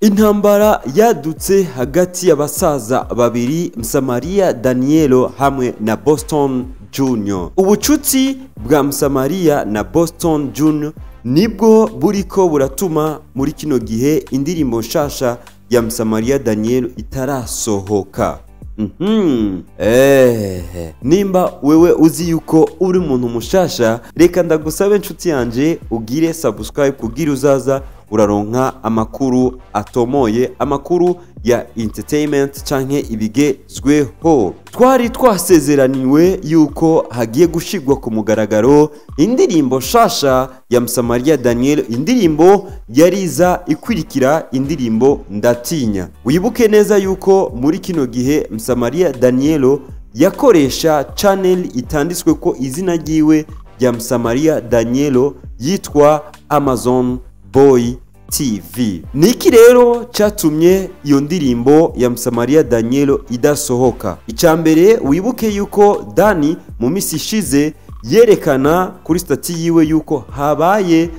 Intambara yadutse hagati y'abasaza babiri, Msamaria Danielo hamwe na Boston Junior. Ubucuti bwa Msamaria na Boston Junior nibwo buriko buratuma muri kino gihe indirimbo nshasha ya Msamaria Danielo itarasohoka. Nimba wewe uzi yuko uri umuntu mushasha, reka ndagusabe inshuti yanje ugire subscribe kugira uzaza uraronka amakuru atomoye, amakuru ya entertainment canke ibigezweho. Twari twasezeraniwe yuko hagiye gushigwa ku mugaragaro indirimbo shasha ya Msamaria Daniel, indirimbo yariza ikwirikira indirimbo Ndatinya. Wibuke neza yuko muri kino gihe Msamaria Danielo yakoresha channel itanditswe ko izina ryiwe rya Msamaria Danielo, yitwa Amazon Boy TV. Niki rero cyatumye iyo ndirimbo ya Msamaria Danielo idasohoka? Icambere, wibuke yuko Dani mu misi ishize yerekana kuri status yiwe yuko habaye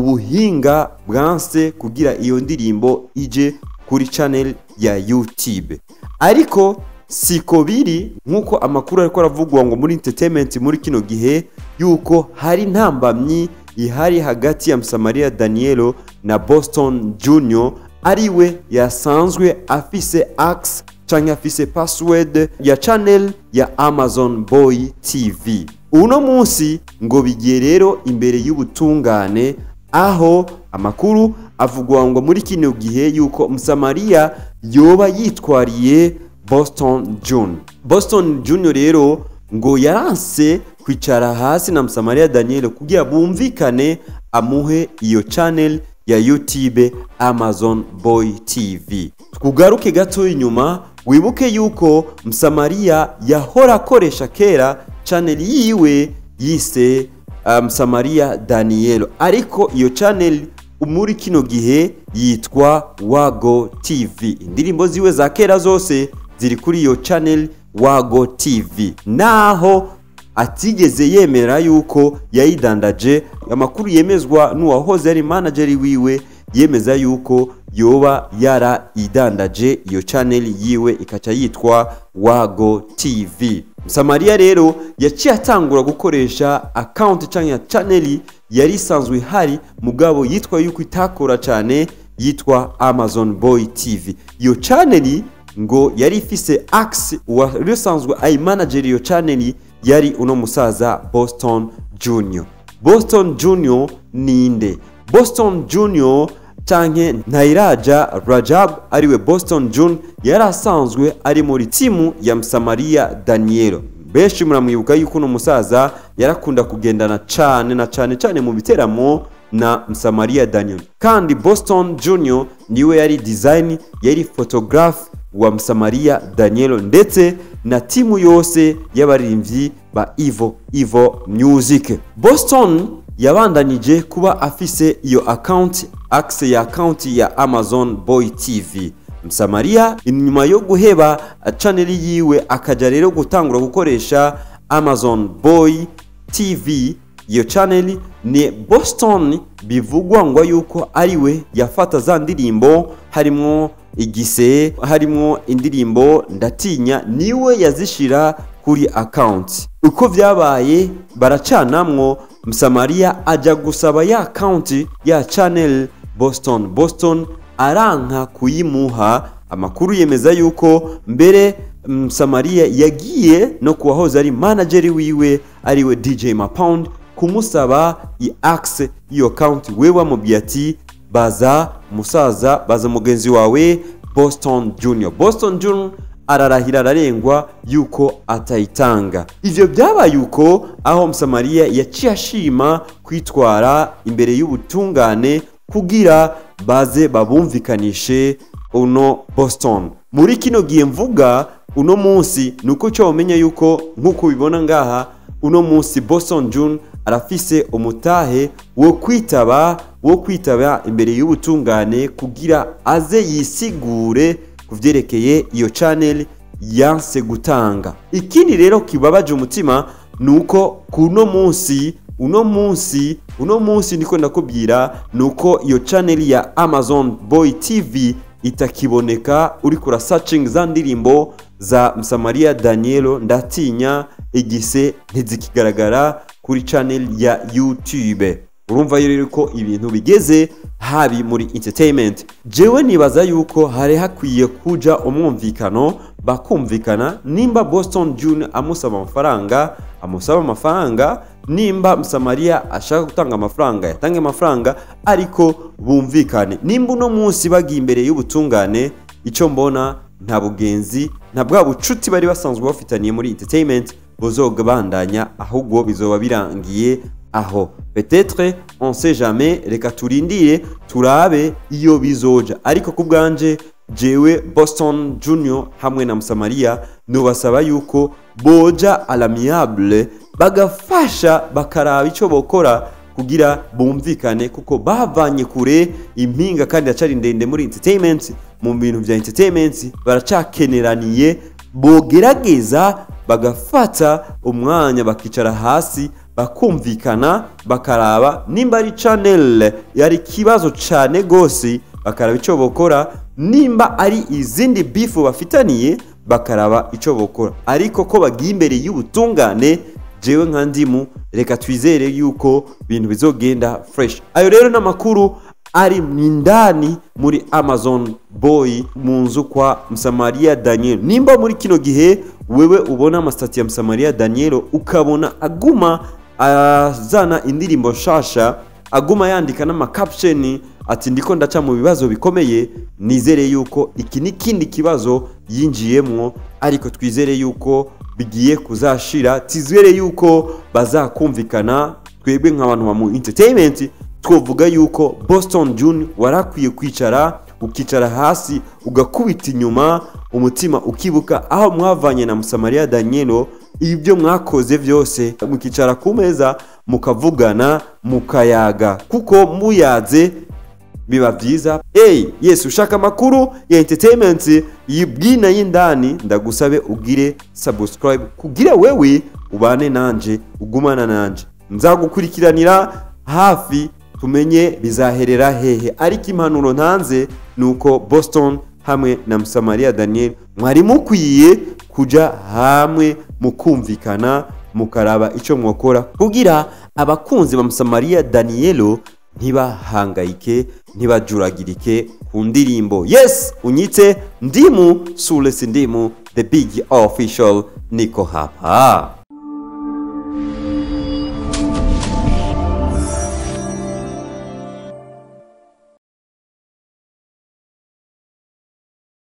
ubuhinga bwanse kugira iyo ndirimbo ije kuri channel ya YouTube. Ariko siko biri, nkuko amakuru ariko aravugwa ngo muri entertainment muri kino gihe yuko hari ntambamyi ihari hagati ya Msamaria Danielo na Boston Junior, ariwe yasanzwe afise access canke afise password ya channel ya Amazon Boy TV. Uno munsi ngo bigiye rero imbere y'ubutungane, aho amakuru avugwa ngo muri kino gihe yuko Msamaria yoba yitwariye Boston Junior. Boston Junior rero ngo yaranse kwicara hasi na Msamaria Daniel kugira bumvikane amuhe iyo channel ya YouTube Amazon Boy TV. Tugaruke gato inyuma, wibuke yuko Msamaria yahora akoresha kera channel yiwe yise Msamaria Daniel, ariko iyo channel muri kino gihe yitwa Wago TV. Indirimbo ziwe za kera zose ziri kuri iyo channel Wago TV, naho atigeze yemera yuko yayidandaje. Amakuru yemezwa n'uwahoze ari manager wiwe yemeza yuko yoba yarayidandaje iyo channel yiwe ikaca yitwa Wago TV. Msamaria rero yaciye atangura gukoresha account canke channel yari isanzwe ihari, mugabo yitwa yuko itakora cyane, yitwa Amazon Boy TV. Iyo channel ngo yari ifise access, uwari usanzwe ayi manager iyo channel yari uno musaza Boston Junior. Boston Junior ninde? Boston Junior canke Ntairaja Rajab, ariwe Boston June, yari asanzwe ari muri timu ya Msamaria Danielo. Benshi muramwibuka yuko uno musaza yarakunda kugendana cane na cane cane mu biteramo na Msamaria Daniel. Kandi Boston Junior niwe yari design, yari photographe wa Msamaria Danielo ndetse na timu yose y'abaririmbyi ba Ivo Ivo Music. Boston yabandanije kuba afise iyo account, access ya account ya Amazon Boy TV. Msamaria inyuma yo guheba channel yiwe akaja rero gutangura gukoresha Amazon Boy TV, iyo channel ni Boston bivugwa ngo yuko ariwe yafata za ndirimbo harimwo Igise, harimwo indirimbo Ndatinya, niwe yazishira kuri account. Uko vyabaye baracanamwo, Msamaria aja gusaba ya account ya channel Boston. Boston aranka kuyimuha. Amakuru yemeza yuko mbere Msamaria yagiye no kuwahoze ari manager wiwe, ariwe DJ Mapound, kumusaba i access iyo account. Wewe amubwiye ati: "Baza musaza, baza mugenzi wawe Boston Junior." Boston Junior ararahira ararengwa yuko atayitanga. Ivyo byabaye uko, aho Msamaria yaciye ashima kwitwara imbere y'ubutungane kugira baze babumvikanishe uno Boston. Muri kino gihe mvuga uno munsi, nuko cyo umenya yuko nkuko ubibona ngaha, uno munsi Boston June arafise umutahe wo kwitaba imbere y'ubutungane kugira aze yisigure kuvyerekeye iyo channel yanse gutanga. Ikindi rero kibabaje umutima nuko kuno munsi, uno munsi ndiko ndakubwira, nuko iyo channel ya Amazon Boy TV itakiboneka. Uriko urasearching za ndirimbo za Msamaria Danielo, Ndatinya, Igise, ntizikigaragara kuri channel ya YouTube. Urumva rero ko ibintu bigeze habi muri entertainment. Jewe nibaza yuko hari hakwiye kuja umwumvikano, bakumvikana. Nimba Boston June amusaba amafaranga, amusaba amafaranga. Nimba Msamaria ashaka gutanga amafaranga, yatange amafaranga, ariko bumvikane. Nimba uno munsi bagiye imbere y'ubutungane, icyo mbona, nta bugenzi, nta bwa bucuti bari basanzwe bafitaniye muri entertainment buzobandanya, ahubwo bizoba birangiye aho. Peut-être, on sait jamais, reka turindire turabe iyo bizoja. Ariko ku bwanje, jewe Boston Junior hamwe na Msamaria nubasaba yuko boja à l'amiable, bagafasha, bakaraba icyo bokora kugira bumvikane, kuko bavanye kure impinga kandi yacari ndende muri entertainment. Mu bintu vya entertainment baracakeneraniye. Bogerageza bagafata umwanya, bakicara hasi, bakumvikana, bakaraba nimba ari channel yari ikibazo cane gose, bakaraba ico bokora. Nimba ari izindi beef bafitaniye, bakaraba ico bokora. Ariko ko bagiye imbere y'ubutungane, jewe nka Ndimu, reka twizere yuko ibintu bizogenda fresh. Ayo rero n'amakuru ari indani muri Amazon Boy, mu nzu kwa Msamaria Daniel. Nimba muri kino gihe wewe ubona amastatus ya Msamaria Daniel, ukabona aguma azana indirimbo nshasha, aguma yandika n'amacaption ati "Ndiko ndaca mu bibazo bikomeye", nizere yuko iki n'ikindi kibazo yinjiyemwo, ariko twizere yuko bigiye kuzashira, tizere yuko bazakumvikana. Twebwe nk'abantu ba mu entertainment twovuga yuko Boston June warakwiye kwicara, ukicara hasi, ugakubita inyuma umutima, ukibuka aho mwavanye na Msamaria Danielo, ibyo mwakoze byose, mukicara ku meza, mukavugana, mukayaga, kuko muyaze biba byiza. Hey, yes, ushaka amakuru ya entertainment yibwina y'indani, ndagusabe ugire subscribe kugira wewe ubane nanje, ugumana nanje, nzagukurikiranira hafi, tumenye bizaherera hehe. Ariko impanuro ntanze nuko Boston hamwe na Msamaria Daniel mwari mukwiye kuja hamwe, mukumvikana, mukaraba icyo mwokora kugira abakunzi ba Msamaria Danielo ntibahangayike, ntibajuragirike ku ndirimbo. Yes, unyite Ndimu Sulesi, Ndimu the big official, niko hapa.